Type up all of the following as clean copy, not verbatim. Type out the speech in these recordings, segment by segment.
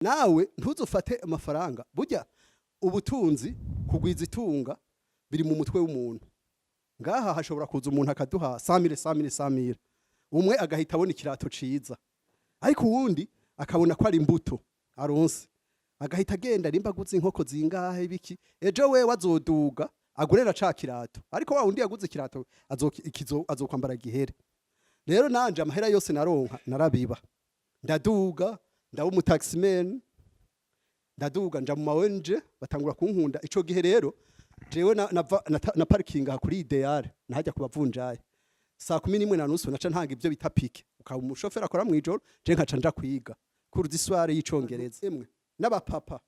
Nawe ntuzufate amafaranga. Burya ubutunzi, kugwiza itunga biri mu mutwe w'umuntu. Ngaha hashobora kuza umuntu akaduha 100,000, 100,000, 100,000, umwe agahita abona ikirato ciza, ariko uwundi akabona ko ari imbuto aronse, agahita agenda nimba aguze inkoko zingahe biki. Ejo wewe azoduga agurera ca kirato, ariko wa wundi yaguze ikirato azokwambara gihere. Rero nanje amahera yose naronka narabiba, ndaduga, ndaba umutaximan, ndaduga nja mu ma ONG, batangura kunkunda. Ico gihe rero jewe na parking aha kuri Ideal, nahajya kubavunjaye saa 11:30, naca ntanga ivyo bita piquet, ukaba umushoferi akora mwijoro, je nkaca nja kwiga cours du soir y'icongereza. Emwe n'abapapa,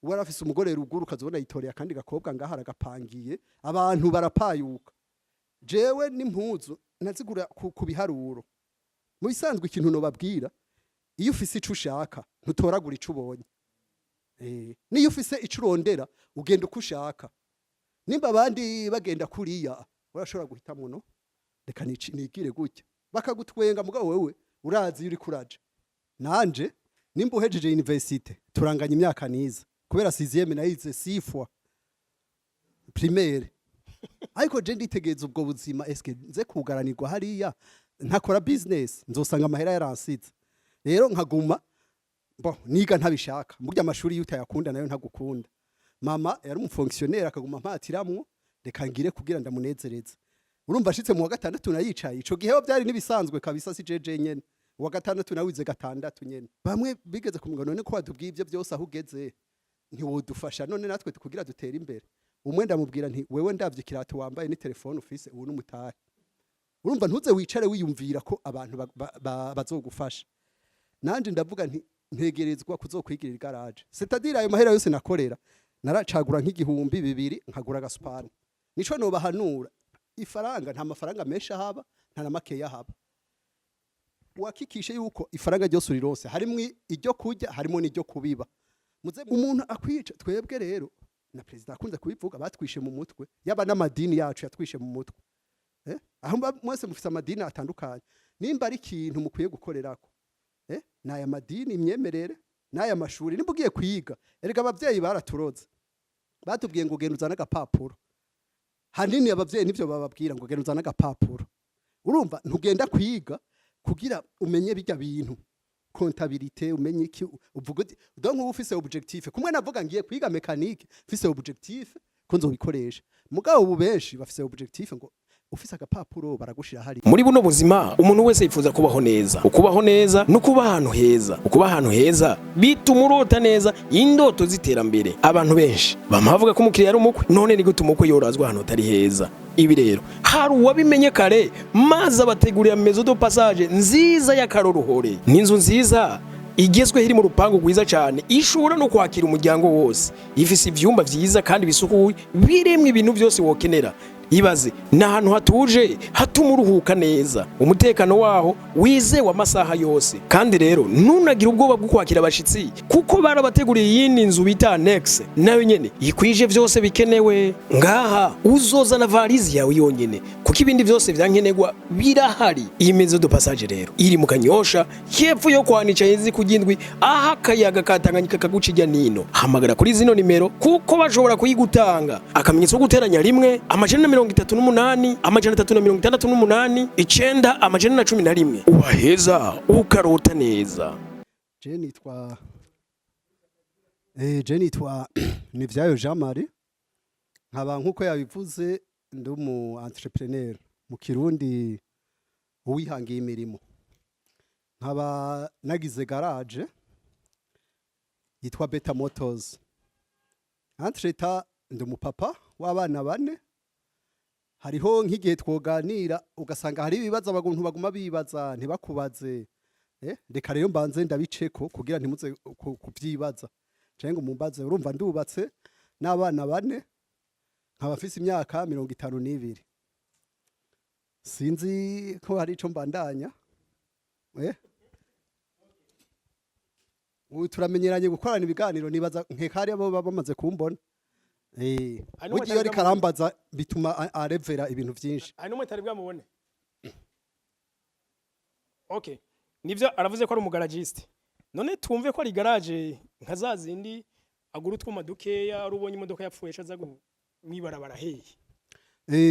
uwari afise umugore ruguru ukazobona yitoreye akandi gakobwa ngaha aragapangiye, abantu barapayuka. Jewe n'impuzu nazigura ku biharuro. Mu bisanzwe ikintu nobabwira, iyo ufise ico ushaka ntutoragura ico ubonye. Niyo ufise ico urondera ugenda uko ushaka. Nimba abandi bagenda kuriya, urashobora guhitamwo: no reka nigire gutya, bakagutwenga, mugabo wewe urazi iyo uriko uraja. Nanje nimba uhejeje université, turanganya imyaka niza, kubera sixième nayize six fois primaire, ariko je nditegereza ubwo buzima. Eske nze kugaranirwa hariya ntakora business, nzosanga amahera yaransize? Rero nkaguma bo niga ntabishaka. Burya amashuri iyo utayakunda nayo ntagukunda. Mama yari umufonctionnaire, akaguma mpatiramwo reka ngire kugira ndamunezereze. Urumva ashitse mu wa gatandatu nayicaye. Ico gihe ho byari nibisanzwe kabisa, si jeje nyene. Uwa gatandatu nawize gatandatu nyene. Bamwe bigeze kumugana: none ko watubwiye ivyo byose, aho ugeze ntiwodufasha none natwe kugira dutere imbere? Umwe ndamubwira nti: wewe ndavye ikirato wambaye n'itelefone ufise, ubu n'umutahe. Urumva ntuze wicare wiyumvira ko abantu bazogufasha. Nanje ndavuga nti ntegerezwa kuzokwigirira igaraje, c'est-à-dire ayo mahera yose nakorera naracagura nk'igihumbi bibiri nkagura agasupani. Nico nobahanura: ifaranga, nta mafaranga menshi ahaba, nta na makeya ahaba. Wakikishe yuko ifaranga ryose urirose harimwo iryo kurya, harimo n'iryo kubiba. Muze umuntu akwica. Twebwe rero na perezida akunze kubivuga, batwishe mu mutwe, yaba n'amadini yacu yatwishe mu mutwe. Aho mwese mufise amadini atandukanye, nimba ari ikintu mukwiye gukorerako, n'aya madini, imyemerere n'aya mashuri. Nimba ugiye kwiga, erega abavyeyi baraturoze, batubwiye ngo genda uzane agapapuro. Hanini abavyeyi nivyo bababwira, ngo genda uzane agapapuro. Urumva ntugenda kwiga kugira umenye bijya bintu, comptabilité, umenye iki, uvuga uti donc uba ufise objectif. Kumwe navuga ngiye kwiga mécanique, mfise objectif ko nzobikoresha. Mugabo ubu benshi bafise objectif ngo ufise agapapuro baragushira hari. Muri buno buzima umuntu wese yifuza kubaho neza. Ukubaho neza no kuba ahantu heza. Ukuba ahantu heza bituma urota neza indoto z'iterambere. Abantu benshi bama bavuga ko umukiriya ari umukwe. None ni gute umukwe yorazwa ahantu hatari heza? Ibi rero hari uwabimenye kare, maze abategurira maison de passage nziza y'akaroruhore. Ni inzu nziza igezweho iri mu rupangu rwiza cyane, ishobora no kwakira umuryango wose. Ifise ivyumba vyiza kandi bisukuye, biremwo ibintu byose wokenera. Ibaze, ni ahantu hatuje hatuma uruhuka neza, umutekano waho wizewe amasaha yose. Kandi rero ntunagire ubwoba bwo kwakira abashitsi, kuko barabateguriye iyindi nzu bita annexe, nayo nyene ikwije vyose bikenewe. Ngaha uzozana valise yawe yonyene, kuko ibindi vyose vyankenerwa birahari. Iyi maison de passage rero iri mu Kanyosha, hepfo yo kwanica hezi ku gindwi, aho akayaga ka Tanganyika kaguca ijya nino. Hamagara kuri zino nimero kuko bashobora kuyigutanga: akamenyetso ko guteranya 1, 438, 368, 9, 411. Ubaheza ukarota neza. Je nitwa Nivyayo Jean Marie, nkaba nkuko yabivuze ndi umu entrepreneur, mu Kirundi uwihangiye imirimo, nkaba nagize garage yitwa Beta Motors. Entre-temps ndi umupapa w'abana bane. Hariho nk'igihe twoganira ugasanga hari ibibazo abantu baguma bibaza ntibakubaze. Reka rero mbanze ndabiceko kugira ntimuze kuvyibaza canke ngo mumbaze. Urumva ndubatse n'abana bane, nkaba mfise imyaka 52. Sinzi ko hari ico mbandanya. Ubu turamenyeranye gukorana ibiganiro, nibaza nkeka hari abo baba bamaze kumbona. Hari n'umwe Burya iyo ariko atari arambaza bituma arevera ibintu vyinshi. Hari n'umwe atari bwamubone. Okay, nivyo, aravuze ko ari umugaragiste. None twumve ko ari garage nka za zindi agura utwuma dukeya, ari ubonye imodoka yapfuye aza mwibarabara hehe?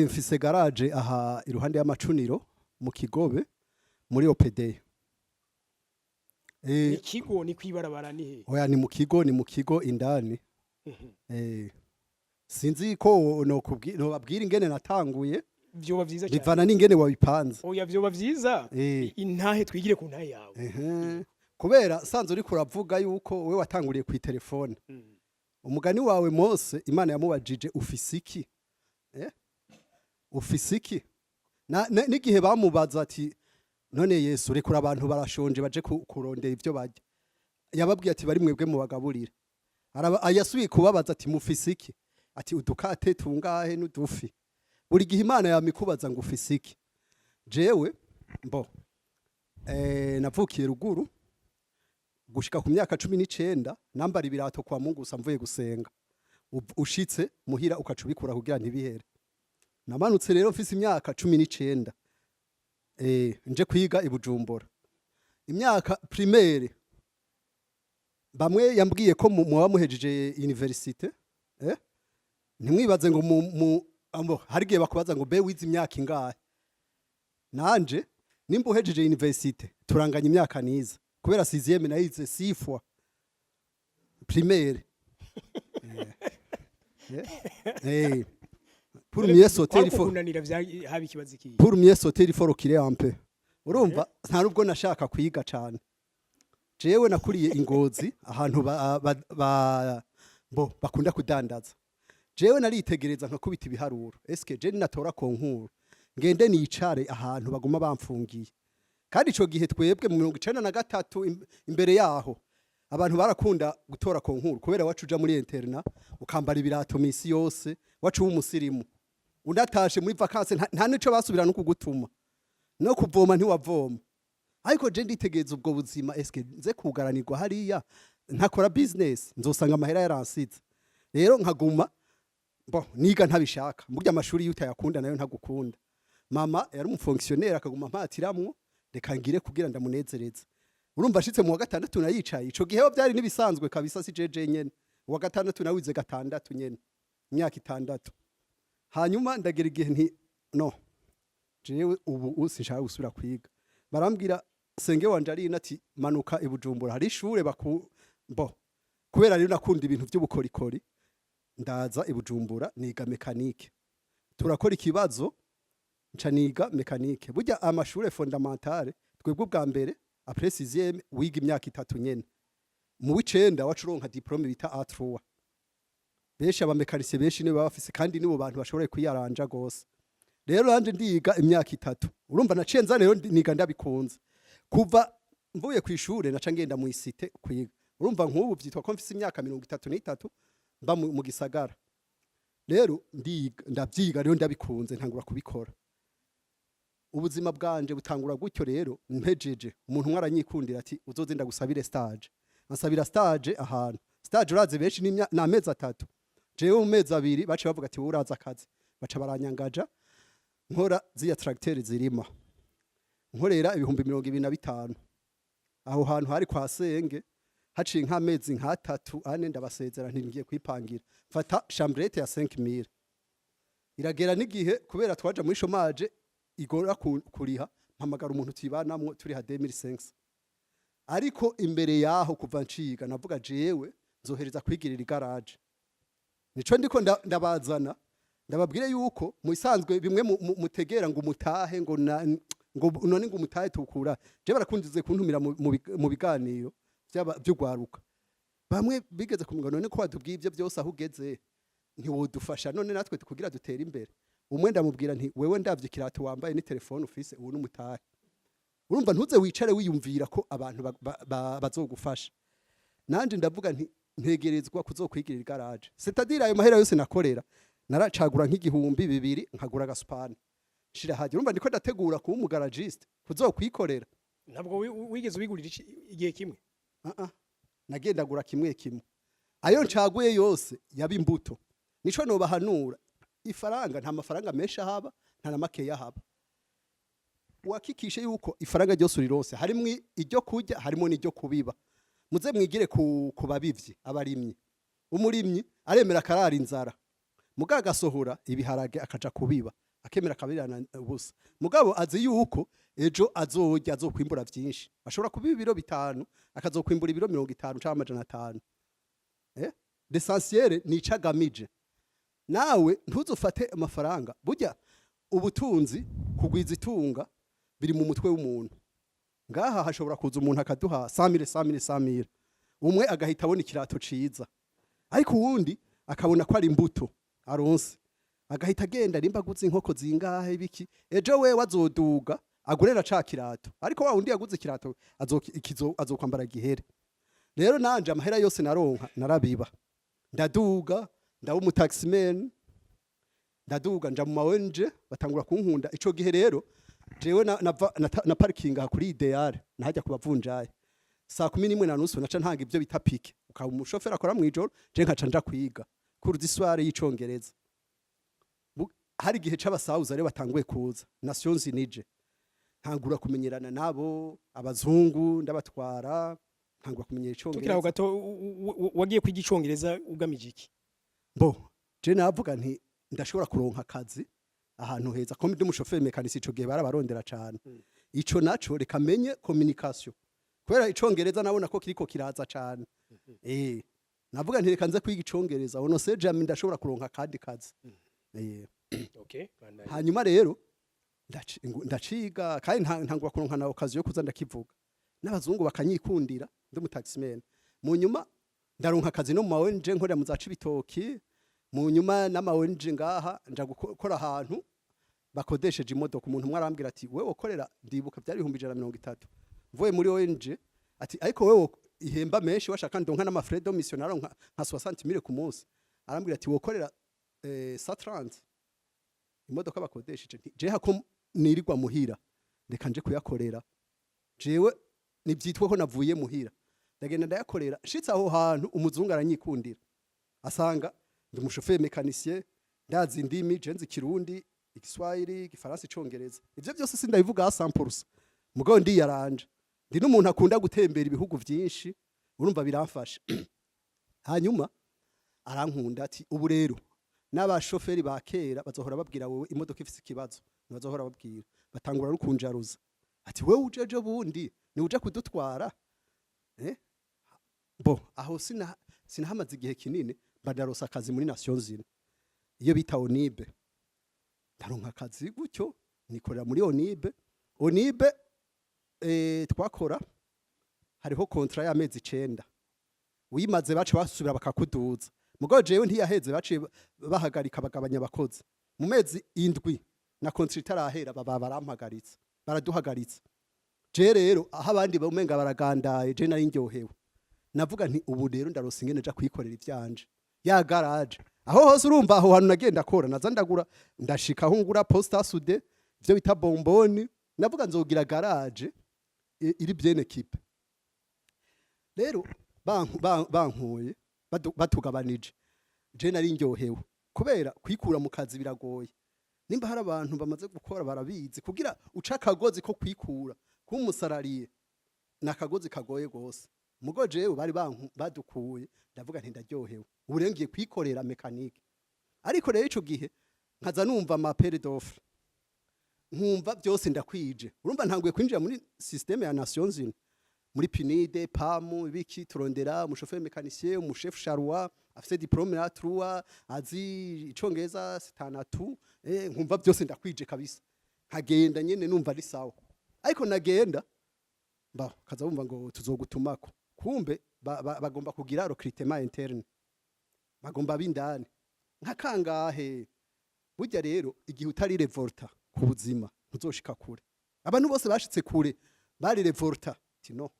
Mfise garage aha iruhande y'amacuniro mu Kigobe, muri OPD. Ikigo ni kwibarabara, ni hehe? Oya, ni mu kigo, ni mu kigo indani. Sinzi ko nobabwira ingene natanguye. Vyoba vyiza cyane. Bivana n'ingene wabipanze. Oya, vyoba vyiza. Intahe, twigire ku ntahe yawe. Kubera sanze uriko uravuga yuko wewe watanguriye ku telefone. Umugani wawe Mose, Imana yamubajije: "Ufise iki?" Ufise iki? N'igihe bamubaza ati: "None Yesu, rekura abantu, barashonje, baje kurondera ivyo barya," yababwiye ati: "Bari mwebwe mubagaburira." Yasubiye kubabaza ati: "Mufise iki?" Ati: "Udukate tungahe n'udufi." Buri gihe Imana yamikubaza ngo: "Ufise iki?" Jewe mbo navukiye ruguru. Gushika ku myaka 19 nambara ibirato kwa Mungu gusa mvuye gusenga. Ushitse muhira ukaca ubikura kugira ntibihere. Namanutse rero mfise imyaka 19, nje kwiga i Bujumbura imyaka primaire. Bamwe yambwiye ko muba muhejeje université. Ntimwibaze ngo hari igihe bakubaza ngo: "Be wize imyaka ingahe?" Nanje nimba uhejeje université, turanganya imyaka nize, kubera sixième nayize six fois primaire. Pour mieux sauter il faut Kunanira vya haba ikibazo iki? Pour mieux sauter, il faut reculer un peu. Urumva, nta nubwo nashaka kwiga cane. Jewe nakuriye ingozi ahantu bo bakunda kudandaza. Jewe naritegereza nkakubita ibiharuro: eske je natora concours, ngende nicare ahantu baguma bamfungiye? Kandi ico gihe twebwe mu 93, imbere yaho, abantu barakunda gutora concours, kubera wacu uja muri internat ukambara ibirato misi yose, wacu w'umusirimu, unatashe muri vacances nta nico basubira no kugutuma, no kuvoma ntiwavoma. Ariko je nditegereza ubwo buzima: eske nze kugaranirwa hariya ntakora business, nzosanga amahera yaransize? Rero nkaguma bo niga ntabishaka. Burya amashuri iyo utayakunda nayo ntagukunda. Mama yari umufonctionnaire, akaguma mpatiramwo reka ngire kugira ndamunezereze. Urumva, ashitse mu wa gatandatu nayicaye. Ico gihe ho byari nibisanzwe kabisa, si jeje nyene. Uwa gatandatu nawize gatandatu nyene, imyaka 6. Hanyuma ndagera igihe nti: "No, jewe ubu sinshaka gusubira kwiga." Barambwira, senge wanje ari ati: "Manuka i Bujumbura, hari ishure baku bo." Kubera rero nakunda ibintu by'ubukorikori, ndaza i Bujumbura niga mécanique. Turakora ikibazo, nca niga mécanique. Burya amashure fondamentale, twebwe ubwa mbere après sixième wiga imyaka 3 nyene, mu w'icenda wacu uronka diplôme bita A3. Benshi abamécaniciens benshi nibo baba bafise, kandi nibo bantu bashoboye kwiyaranja gose. Rero nanje ndiga imyaka 3. Urumva, naciye nza rero niga ndabikunze. Kuva mvuye ku ishure naca ngenda mu isite kwiga. Urumva, nk'ubu vyitwa ko mfise imyaka 33 mba mu gisagara. Rero ndiga, ndavyiga rero ndabikunze, ntangura kubikora. Ubuzima bwanje butangura gutyo. Rero mpejeje, umuntu umwe aranyikundira ati: "Uzoze ndagusabire stage." Ansabira stage ahantu. Stage urazi benshi ni amezi 3. Jewe mu mezi 2 baca bavuga ati: "Wowe uraza akazi." Baca baranyangaja nkora ziya tracteur zirima, nkorera 25,000. Aho hantu hari kwa senge. Haciye nk'amezi nk'atatu ane, ndabasezera nti: "Ngiye kwipangira." Mfata chambrette ya 5000. Iragera n'igihe, kubera twaja muri chômage igora kuriha, mpamagara umuntu tuyibanamwo, turiha 2500. Ariko imbere yaho, kuva nciga navuga: "Jewe nzohereza kwigirira igaraje." Nico ndiko ndabazana, ndababwire yuko mu isanzwe bimwe mutegera ngo umutahe, ngo ngo none ngo umutahe tukura. Je barakundize kuntumira mu biganiro by'ugwaruka. Bamwe bigeze kumubwira: "None ko watubwiye ibyo byose, aho ugeze ntiwodufasha none natwe kugira dutere imbere?" Umwe ndamubwira nti: "Wewe ndavye ikirato wambaye ni telefone ufise, ubu n'umutahe." Urumva, ntuze wicare wiyumvira ko abantu bazogufasha. Nanje ndavuga nti: "Ntegerezwa kuzokwigirira igaraje." C'est-à-dire ayo mahera yose nakorera, naracagura nk'igihumbi bibiri, nkagura agasupani shira hajya. Urumva, ndiko ndategura kuba umugaragiste, kuzokwikorera. Ntabwo wigeze ubigurira igihe kimwe? Ah ah, nagendagura kimwe kimwe. Ayo ncaguye yose yaba imbuto. Nico nobahanura: ifaranga, nta mafaranga menshi ahaba, nta na makeya ahaba. Wakikishe yuko ifaranga ryose urirose, harimwo iryo kurya, harimo n'iryo kubiba. Muze mwigire ku babivyi, abarimyi. Umurimyi aremera akarara inzara, mugabo agasohora ibiharage akaja kubiba, akemera akabirana ubusa, mugabo azi yuko ejo azorya, azokwimbura vyinshi. Ashobora kubiba ibiro 5, akazokwimbura ibiro 50 canke 500. L'essentiel ni ico agamije. Nawe ntuzufate amafaranga. Burya ubutunzi, kugwiza itunga biri mu mutwe w'umuntu. Ngaha hashobora kuza umuntu akaduha 100,000, 100,000, 100,000. Umwe agahita abona ikirato ciza, ariko uwundi akabona ko ari imbuto aronse, agahita agenda nimba aguze inkoko zingahe, ibiki. Ejo wewe azoduga agurera ca kirato, ariko wa wundi yaguze ikirato azokwambara gihere. Rero nanje amahera yose naronka narabiba, ndaduga, ndaba umutaximan, ndaduga nja mu ma ONG, batangura kunkunda. Ico gihe rero jewe na parking aha kuri Ideal, nahajya kubavunjaye saa 11:30, naca ntanga ivyo bita piquet, ukaba umushoferi akora mw'ijoro, je nkaca nja kwiga cours du soir y'icongereza. Hari igihe c'abasawuza rero batanguye kuza Nations Unies, ntangura kumenyerana nabo abazungu, ndabatwara, ntangura kumenyera Tukiri aho icongereza. gato, wagiye kwiga icongereza ugamije iki? Bo je navuga nti ndashobora kuronka akazi ahantu heza, ko ndi umushoferi mécanicien. Ico gihe barabarondera cane. Ico naco reka menye communication, kubera icongereza nabona ko kiriko kiraza cane. Navuga nti reka nze kwiga icongereza, on sait jamais, ndashobora kuronka akandi kazi. Okay, bandanya. Hanyuma rero ndaciga kandi ntangura kuronka na occasion yo kuza ndakivuga n'abazungu bakanyikundira, ndi umutaximan. Mu nyuma ndaronka akazi no mu ma ONG, nkorera mu za Cibitoki. Mu nyuma n'ama ONG ngaha, nja gukora ahantu bakodesheje imodoka. Umuntu umwe arambwira ati: "Wewe ukorera", ndibuka byari 130,000, mvuye muri ONG, ati: "Ariko wewe ihemba menshi, washaka ndonka n'ama frais de mission, naronka nka 60,000 ku munsi." Arambwira ati: "Wokorera 130 imodoka bakodesheje." Nti: "Je hako nirirwa muhira, reka nje kuyakorera jewe nibyitwa ko navuye muhira." Ndagenda ndayakorera. Nshitse aho hantu, umuzungu aranyikundira, asanga ndi umushoferi mécanicien, ndazi indimi. Je nzi Ikirundi, Igiswahili, Igifaransa, Icongereza. Ivyo byose sindabivuga 100%, mugabo ndiyaranje. Ndi n'umuntu akunda gutembera ibihugu vyinshi, urumva biramfasha. Hanyuma arankunda, ati: "Ubu rero n'abashoferi ba kera bazohora babwira wowe imodoka ifise ikibazo, bazohora babwira." Batangura no kunjaruza, ati: "Wewe uje ejo bundi ni uje kudutwara." Bo aho sinahamaze igihe kinini, mba ndaronsa akazi muri Nations Unies, iyo bita ONUB. Ndaronka akazi gutyo, nikorera muri ONUB. ONUB twakora hariho contrat y'amezi 9, uyimaze baca basubira bakakuduza. Mugabo jewe ntiyaheze, baciye bahagarika, bagabanya abakozi mu mezi 7 na contrat itarahera, baba barampagaritse, baraduhagaritse. Je rero aho abandi bamenga baragandaye, je nari ndyohewe. Navuga nti: "Ubu rero ndaronse ingene nja kwikorera ivyanje, ya garage." Aho hose urumva aho hantu nagenda akora, naza ndagura, ndashika aho ngura poste à souder, ivyo bita bomboni. Navuga nzogira garage iri bien équipée. Rero bankuye, batugabanije, je nari ndyohewe, kubera kwikura mu kazi biragoye. Nimba hari abantu bamaze gukora barabizi, kugira uca akagozi ko kwikura kuba umu salarié ni akagozi kagoye gose. Mugo jewe bari badukuye, ndavuga nti: "Ndaryohewe, ubu rero ngiye kwikorera mécanique." Ariko rero ico gihe nkaza numva ama appels d'offre, nkumva byose ndakwije. Urumva ntanguye kwinjira muri système ya Nations Unies, muri PNUD, PAM, ibiki, turondera umushoferi mécanicien, umu chef charroi afise diplôme ya 3, azi icongereza sitanatu. Nkumva byose ndakwije kabisa, nkagenda nyene numva ari sawa. Ariko nagenda ba kaza bumva ngo tuzogutumako, kumbe bagomba kugira recrutement interne, bagomba bindani nka kangahe. Burya rero igihe utari révolté ku buzima ntuzoshika kure. Abantu bose bashitse kure bari révoltés, ati: "No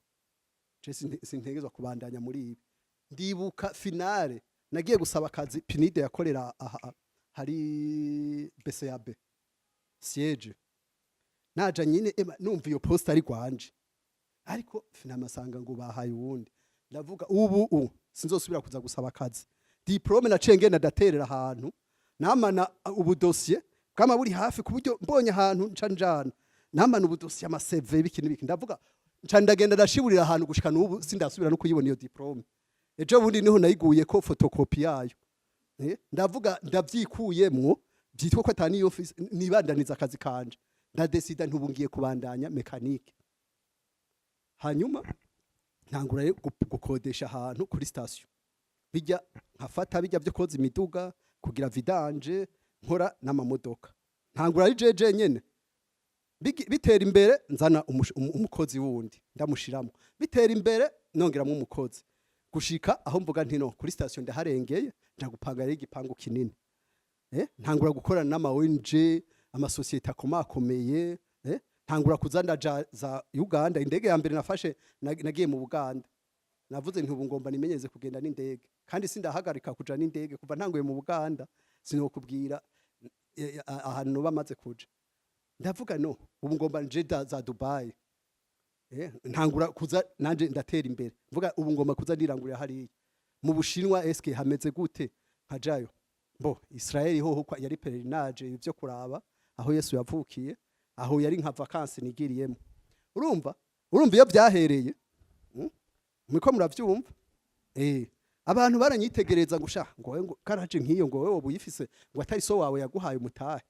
je sintegezwa kubandanya muri ibi." Ndibuka finale nagiye gusaba akazi PNUD yakorera aha hari BCAB siège. Naja nyine, ema, numva iyo poste ari gwanje, ariko finalement asanga ngo bahaye uwundi. Ndavuga: "Ubu sinzosubira kuza gusaba akazi." Diplôme naciye ngenda ndaterera ahantu, namana ubudosiye bwama buri hafi, ku buryo mbonye ahantu nca njana, namana ubudosiye, ama CV, biki n'ibiki. Ndavuga Nca ndagenda ndashiburira ahantu, gushika n'ubu sindasubira no kuyibona iyo diplôme. Ejo bundi niho nayiguye ko photocopie yayo. Ndavuga ndavyikuyemwo, byitwa ko atani iyo office, nibandaniza akazi kanje. Ndadesida ntubu ngiye kubandanya mécanique. Hanyuma ntangura rero gukodesha ahantu kuri station, bijya nkafata bijya byo koza imiduga, kugira vidange, nkora n'amamodoka. Ntangura ari jeje nyene. Bitera imbere, nzana umukozi wundi, ndamushiramo. Bitera imbere, nongeramo umukozi, gushika aho mvuga nti no kuri station ndaharengeye, nja gupanga rero igipangu kinini. Ntangura gukorana n'ama ONG, amasosiyete akomakomeye. Ntangura kuza ndaja za Uganda. Indege ya mbere nafashe, nagiye mu Buganda. Navuze nti ubu ngomba nimenyeze kugenda n'indege, kandi sindahagarika kuja n'indege kuva ntanguye mu Buganda. Sinokubwira ahantu noba maze kuja. Ndavuga no ubu ngomba nje za Dubai. Ntangura kuza nanje ndatera imbere, mvuga ubu ngomba kuza ndirangurira hariya mu Bushinwa. Eske hameze gute? Nkajayo. Bo Israel hoho kwa yari pèlerinage, ivyo kuraba aho Yesu yavukiye, aho yari nka vacances nigiriyemo. Urumva iyo byahereye, Muriko muravyumva? Abantu baranyitegereza ngo sha, ngo wewe, ngo karaje nk'iyo, ngo wewe ubuyifise, ngo atari so wawe yaguhaye umutahe.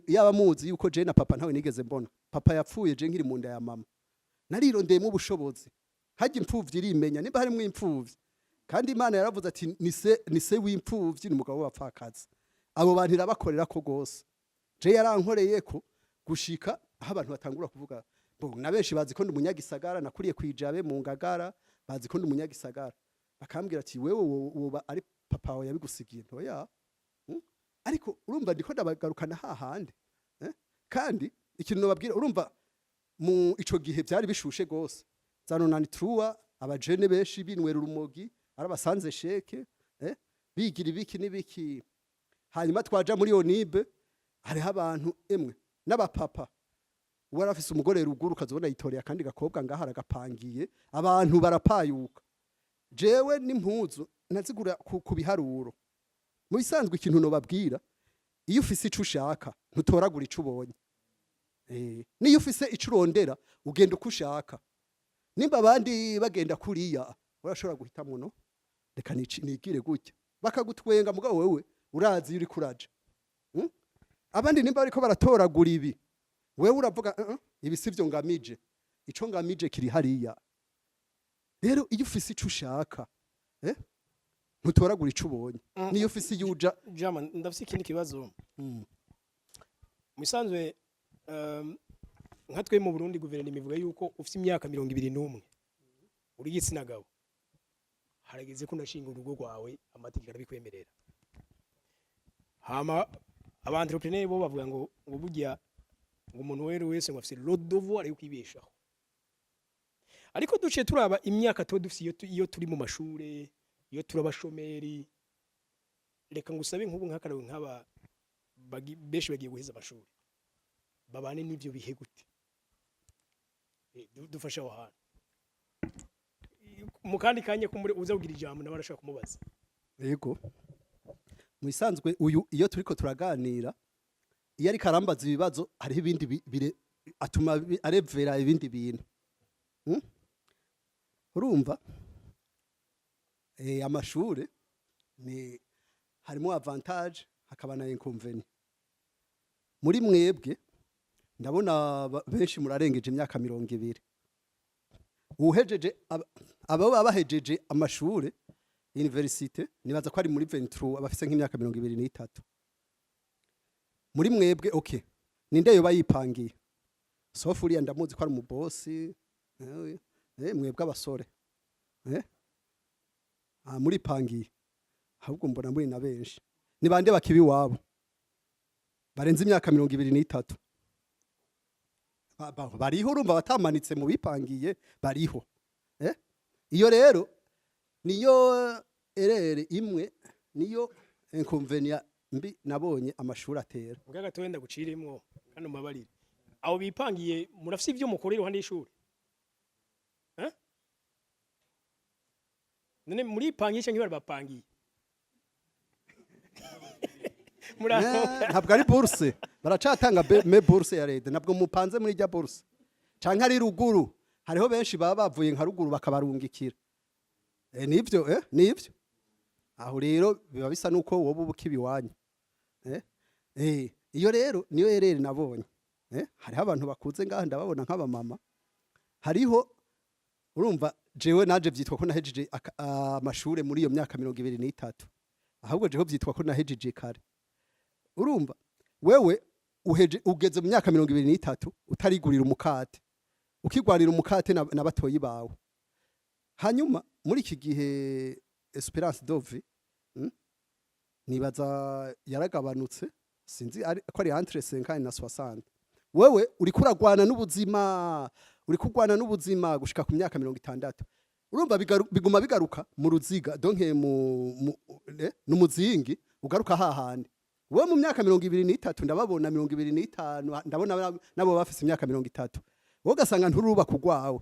Yaba muzi yuko je na papa ntawe nigeze mbona. Papa yapfuye je nkiri mu nda ya mama. Narirondeyemo ubushobozi. Hajya imfuvyi irimenya nimba harimwo imfuvyi, kandi Imana yaravuze ati ni se w'imfuvyi, ni umugabo w'abapfakazi. Abo bantu irabakorera ko gose. Je yarankoreye ko gushika aho abantu batangura kuvuga bo. Na benshi bazi ko ndi umunyagisagara, nakuriye kwijabe mu Ngagara, bazi ko ndi umunyagisagara, bakambwira ati wewe woba ari papa wawe yabigusigiye. Ntoya. Ariko urumva ndiko ndabagarukana hahandi, eh? Kandi ikintu nobabwira, urumva mu ico gihe byari bishushe gose, za 93, abajene benshi binwera urumogi, arabasanze sheke, bigira ibiki n'ibiki. Hanyuma twaja muri Onibe, hariho abantu emwe n'abapapa uwari afise umugore ruguru, ukazobona yitoreye akandi gakobwa ngaha aragapangiye, abantu barapayuka. Jewe n'impuzu nazigura ku biharuro. Mu bisanzwe ikintu nobabwira, iyo ufise ico ushaka ntutoragura ico ubonye. Niyo ufise ico urondera ugenda uko ushaka. Nimba abandi bagenda kuriya, urashobora guhitamwo no reka nigire gutya, bakagutwenga, mugabo wewe urazi iyo uriko uraja. Abandi nimba bariko baratoragura ibi, wewe uravuga uh -uh, ibi sivyo ngamije, ico ngamije kiri hariya. Rero iyo ufise ico ushaka, ntutoragura ico ubonye. Niyo ufise iyo uja. Jama, ndafise ikindi kibazo. Mu bisanzwe, nka twe mu Burundi, guverinoma ivuga yuko ufite imyaka 21, uri igitsina gabo, harageze ko unashinga urugo rwawe, amategeko arabikwemerera. Hama aba entrepreneur bo bavuga ngo burya ngo umuntu wese wese ngo afise le devoir yo kwibeshaho. Ariko duciye turaba imyaka tuba dufise iyo turi mu mashure, iyo turi abashomeri. Reka ngusabe nk'ubu nk'akarabo, nk'aba benshi bagiye guheza amashuri, babane n'ivyo bihe gute? Dufashe aho hantu mu kandi kanya kumure uza kugira ijambo, nawe arashaka kumubaza. Yego, mu bisanzwe uyu iyo turiko turaganira, iyo ariko arambaza ibibazo, hariho ibindi atuma arevera ibindi bintu. Urumva, amashure ni harimo avantage, hakaba na inconvénient. Muri mwebwe ndabona benshi murarengeje imyaka 20. Uhejeje abo baba bahejeje amashure université, nibaza ko ari muri 23, abafise nk'imyaka 23 muri mwebwe. Okay, ninde yoba yipangiye? Sauf uriya ndamuzi ko ari umubosi. Mwebwe abasore, muripangiye? Ahubwo mbona muri na benshi. Ni bande bakiba iwabo barenze imyaka 23? Bariho. Urumva batamanitse mu bipangiye bariho. Iyo rero niyo erreur imwe, niyo inconvénient mbi nabonye amashuri atera. Mbwa gato wenda guciremwo kandi mubabarire, abo bipangiye murafise ivyo mukora iruhande y'ishuri? Eh? None muripangiye canke barabapangiye? Ntabwo ari bourse, baracatanga me bourse ya leta. Ntabwo mupanze muri rya bourse canke ari ruguru. Hariho benshi baba bavuye nka ruguru bakabarungikira. Nivyo, nivyo. Aho rero biba bisa nuko wowe uba ukiba iwanyu. Iyo rero niyo erreur nabonye. Hariho abantu bakuze ngaha, ndababona nk'abamama. Hariho, urumva, jewe naje vyitwa ko nahejeje amashure muri iyo myaka 23. Ahubwo jeho vyitwa ko nahejeje kare. Urumva, wewe uheje ugeze mu myaka 23 utarigurira umukate, ukigwanira umukate na batoyi bawe. Hanyuma muri iki gihe espérance de vie nibaza yaragabanutse, sinzi ko ari entre 50 na 60. Wewe uriko uragwana n'ubuzima, uriko urwana n'ubuzima gushika ku myaka 60. Urumva biguma bigaruka mu ruziga, donc mu n'umuzingi ugaruka hahandi. Wewe mu myaka 23, ndababona 25, ndabona nabo bafise imyaka 30, wowe ugasanga nturubaka urwawe.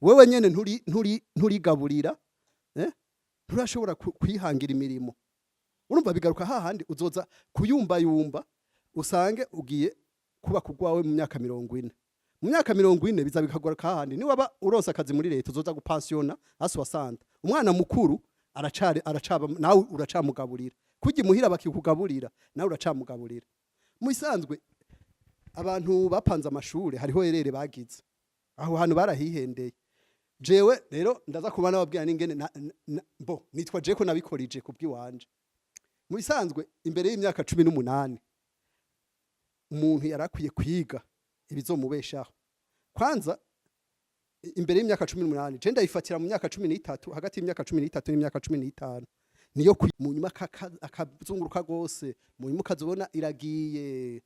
Wewe nyene nturigaburira, nturashobora kwihangira imirimo. Urumva bigaruka hahandi, uzoza kuyumbayumba usange ugiye kubaka urwawe mu myaka 40. Mu myaka 40 biza bikagaruka hahandi. Niwaba uronse akazi muri leta, uzoza gupensiona à 60. Umwana mukuru aracari aracaba, nawe uracamugaburira. Kujya imuhira bakikugaburira, nawe uracamugaburira. Mu isanzwe abantu bapanze amashure, hariho erreur bagize aho hantu, barahihendeye. Jewe rero ndaza kuba nababwira n'ingene bo nitwa je ko nabikorije kubw'iwanje. Mu bisanzwe imbere y'imyaka 18 umuntu yarakwiye kwiga ibizomubeshaho. Kwanza imbere y'imyaka 18, je ndayifatira mu myaka 13, hagati y'imyaka 13 n'imyaka 15 niyo mu nyuma akazunguruka gose. Mu nyuma ukazobona iragiye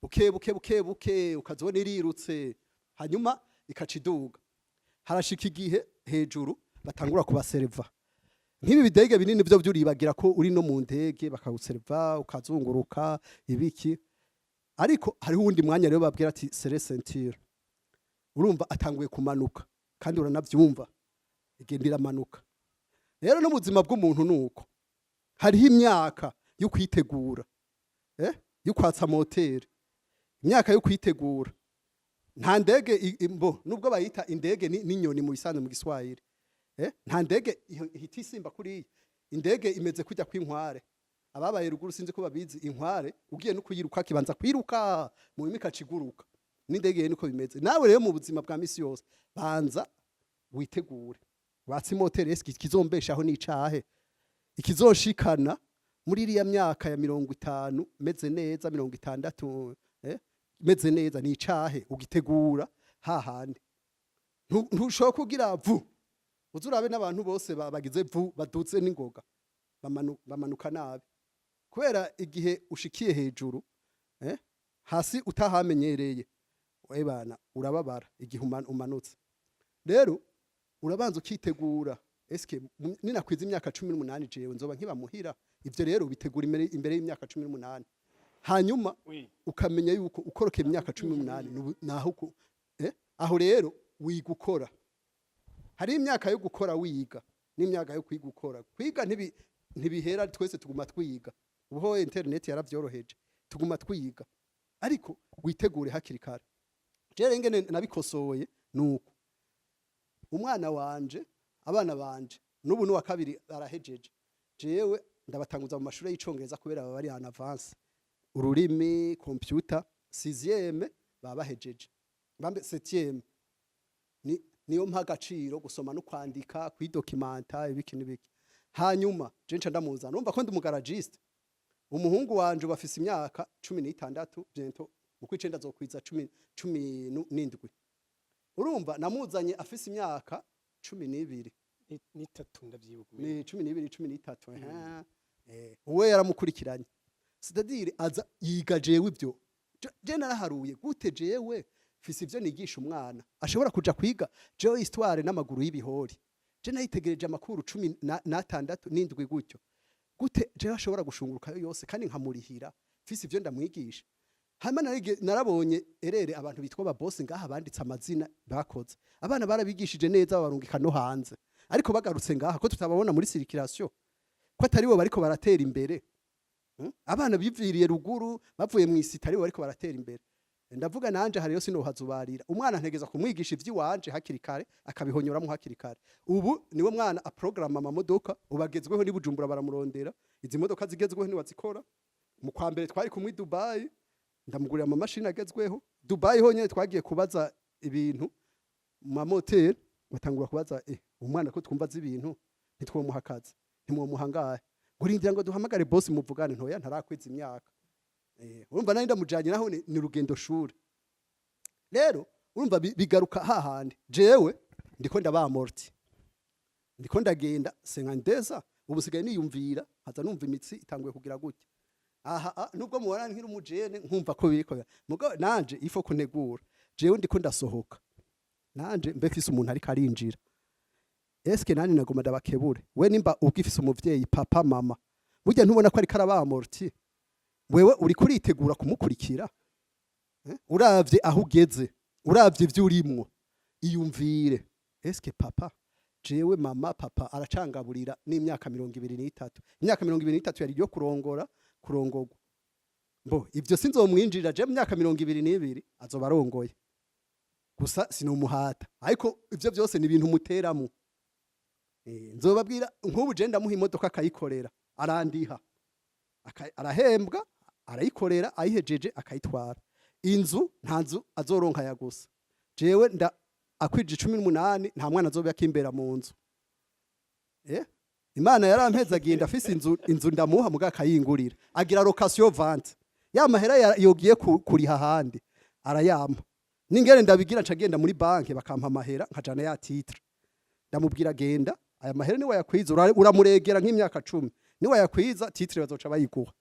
buke buke buke buke, ukazobona irirutse, hanyuma ikaca iduga. Harashika igihe hejuru batangura kubaserva nk'ibi bidege binini byo byuribagira ko uri no mu ndege, bakawuserva ukazunguruka ibiki. Ariko hariho uwundi mwanya rero babwira ati "serrez ceinture". Urumva atanguye kumanuka, kandi uranavyumva igenda iramanuka. Rero n'ubuzima bw'umuntu nuko hariho imyaka yo kwitegura, yo kwatsa moteri, imyaka yo kwitegura. Nta ndege mbo nubwo bayita indege n'inyoni mu bisanzwe mu Giswahili, nta ndege ihita isimba kuriya. Indege imeze kujya kw'inkware. Ababaye ruguru sinzi ko babizi, inkware ugiye no kuyiruka kibanza kwiruka, mu nyuma ikaciguruka. N'indege rero niko bimeze. Nawe rero mu buzima bwa misi yose banza witegure, watse moteri. Eske ikizombeshaho n'icahe? Ikizoshikana muri iriya myaka ya 50 meze neza, 60, meze neza ni icahe? Ugitegura hahandi. Ntushobora kugira vu uzurabe n'abantu bose bagize vu badutse n'ingoga, bamanuka nabi, kubera igihe ushikiye hejuru, hasi utahamenyereye, bana urababara igihe umanutse. Rero urabanza ukitegura: eske ninakwiza imyaka 18 jewe nzoba nkiba muhira? Ivyo rero bitegura imbere y'imyaka 18. Hanyuma ukamenya yuko ukorokeye imyaka 18 naho aho rero wiga ukora. Hari imyaka yo gukora wiga n'imyaka yo kwiga ukora. Kwiga ntibihera, twese tuguma twiga. Ubu internet yaravyoroheje, tuguma twiga, ariko witegure hakiri kare. Jere ingene nabikosoye nuko umwana wanje, abana banje n'ubu n'uwa kabiri barahejeje, jewe ndabatanguza mu mashuri y'Icongereza kubera baba bari en avance ururimi, computer. Sixième baba bahejeje, bambe septième. Ni niyo mpa agaciro gusoma no kwandika, kwidocumenta, ibiki n'ibiki. Hanyuma je nca ndamuzana. Urumva ko ndi umugaragiste. Umuhungu wanje bafise imyaka 16, bientôt mu kwicenda azokwiza 17. Urumva namuzanye afise imyaka 12. N'itatu ndavyibuka. Ni 12, 13. Uwe yaramukurikiranye, c'est-à-dire aza yiga. Jewe ivyo je naraharuye gute? Jewe mfise ivyo nigisha umwana ashobora kuja kwiga jewe histoire n'amaguru y'ibihori. Je nayitegereje amakuru 16 n'indwi gutyo. Gute jewe ashobora gushungurukayo yose kandi nkamurihira, mfise ivyo ndamwigisha? Hanyuma narabonye erreur abantu bitwa aba boss ngaha banditse amazina bakoze. Abana barabigishije neza, babarungika no hanze, ariko bagarutse ngaha ko tutababona muri circulation, ko atari bo bariko baratera imbere. Abana biviriye ruguru, bavuye mu isi, atari bo bariko baratera imbere. Ndavuga nanje hariyo sinohazubarira umwana, ntegeza kumwigisha ivy'iwanje hakiri kare, akabihonyoramo hakiri kare. Ubu niwe mwana aprograma amamodoka ubagezweho ni Bujumbura, baramurondera. Izi modoka zigezweho niwe azikora. Mu kwa mbere twari kumwe i Dubai, ndamugurira amamashini agezweho. Dubai honyene twagiye kubaza ibintu mu mamoteri, batangura kubaza: "Umwana ko twumva azi ibintu, ntitwomuha akazi?" "Ntimwomuha ngahe?" Ngo: "Rindira ngo duhamagare boss muvugane." "Ntoya, ntarakwiza imyaka." Urumva nari ndamujanye naho ni rugendo shure. Rero urumva bigaruka hahandi jewe ndiko ndabamorti, ndiko ndagenda senkandeza. Ubu sigaye niyumvira, haza numva imitsi itanguye kugira gutya aha. Nubwo mubona nkiri umujene, nkumva ko biriko mugo nanje ifo kuntegura. Jewe ndiko ndasohoka, nanje mbe mfise umuntu ariko arinjira. Eske nani nagoma ndabakebure? We nimba ubwifise umuvyeyi, papa, mama, burya ntubona ko ariko arabamorti? Wewe uri kuritegura kumukurikira? Uravye aho ugeze, uravye ivyo urimwo, iyumvire: eske papa, jewe mama, papa aracangaburira n'imyaka 23? Imyaka 23 yari yo kurongora, kurongorwa. Mbo ivyo sinzomwinjirira. Je mu myaka 22 azoba arongoye, gusa sinumuhata. Ariko ivyo byose ni ibintu muteramo. Nzobabwira nk'ubu je ndamuha imodoka akayikorera, arandiha. Arahembwa, arayikorera, ayihejeje akayitwara. Inzu, nta nzu azoronka ya gusa. Jewe nda akwije 18, nta mwana azoba akimbera mu nzu. Imana yarampezagiye, ndafise inzu. Inzu ndamuha muga akayingurira, agira location vente ya mahera yogiye kuriha ahandi, arayampa. Ningere ndabigira, nca genda muri banke bakampa amahera, nkajana ya titre. Ndamubwira: "Genda, aya mahera niwe yakwiza." Uramuregera nk'imyaka 10, niwe yakwiza titre bazoca bayiguha.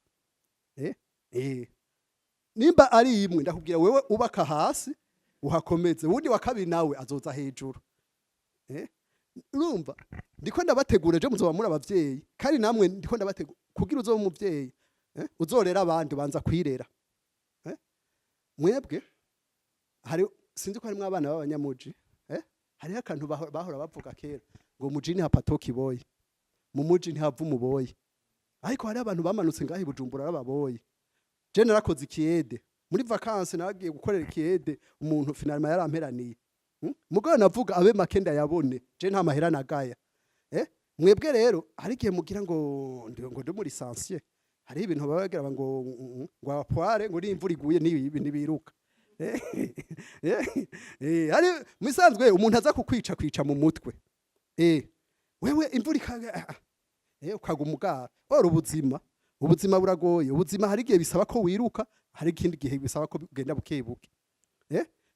Nimba ari imwe, ndakubwira wewe ubaka hasi uhakomeze, wundi wa kabiri nawe azoza hejuru. Urumva ndiko ndabategura je muzoba muri abavyeyi, kandi namwe ndiko ndabategura kugira uzoba umuvyeyi, uzorera abandi ubanza kwirera. Mwebwe hari, sinzi ko harimwo abana b'abanyamuji, hariho akantu bahora bavuga kera ngo mujini hapatoki boyi, mu muji ntihava umuboyi. Ariko hari abantu bamanutse ngaho i Bujumbura arababoyi. Je narakoze ikiyede muri vacances, naragiye gukorera ikiyede umuntu, finalement yaramperaniye. Mugabo navuga abe make ndayabone, je nta mahera nagaya. Mwebwe rero hari igihe mugira ngo ngo ndi muri licencié, hari ibintu baba bagira ngo abapoire, ngo n'imvura iguye ntibiruka. Hari musanzwe umuntu aza kukwica, kwica mu mutwe. Wewe imvura ikaga, ukagwa umugara. Ora ubuzima buragoye. Ubuzima hari igihe bisaba ko wiruka, hari ikindi gihe bisaba ko ugenda buke buke.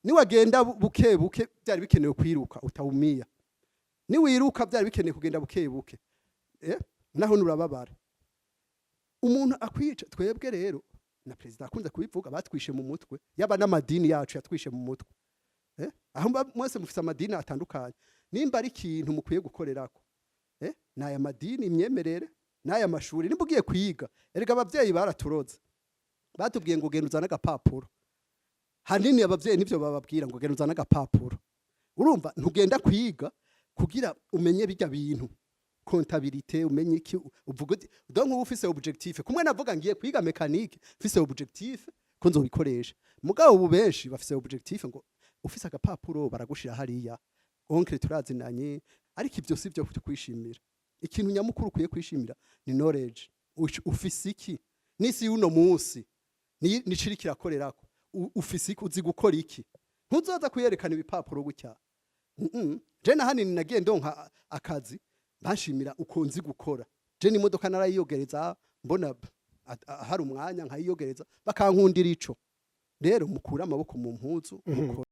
Niwagenda buke buke byari bikenewe kwiruka, utawumia. Niwiruka byari bikenewe kugenda buke buke, naho nurababara. Umuntu akwica. Twebwe rero, na perezida akunze kubivuga, batwishe mu mutwe. Yaba n'amadini yacu yatwishe mu mutwe. Aho mwese mufise amadini atandukanye, nimba ari ikintu mukwiye gukorerako, n'aya madini, imyemerere, n'aya mashuri. Nimba ugiye kwiga, erega abavyeyi baraturoze, batubwiye ngo genda uzane agapapuro. Hanini abavyeyi nivyo bababwira, ngo genda uzane agapapuro. Urumva ntugenda kwiga kugira umenye bijya bintu, comptabilité, umenye iki, uvuga uti donc uba ufise objectif. Kumwe navuga ngiye kwiga mécanique, mfise objectif ko nzobikoresha. Mugabo ubu benshi bafise objectif ngo ufise agapapuro baragushira hariya, oncle turazinanye. Ariko ivyo si byo kwishimira. Ikintu nyamukuru ukwiye kwishimira ni knowledge. Ufise iki nisi y'uno munsi niciri kirakorerako? Ufise iki? Uzi gukora iki? Ntuzoza kuyerekana ibipapuro gutya. Je na hanini nagiye ndonka akazi banshimira uko nzi gukora. Je n'imodoka narayiyogereza, mbona hari umwanya nkayiyogereza, bakankundira ico. Rero mukure amaboko mu mpuzu, mukore.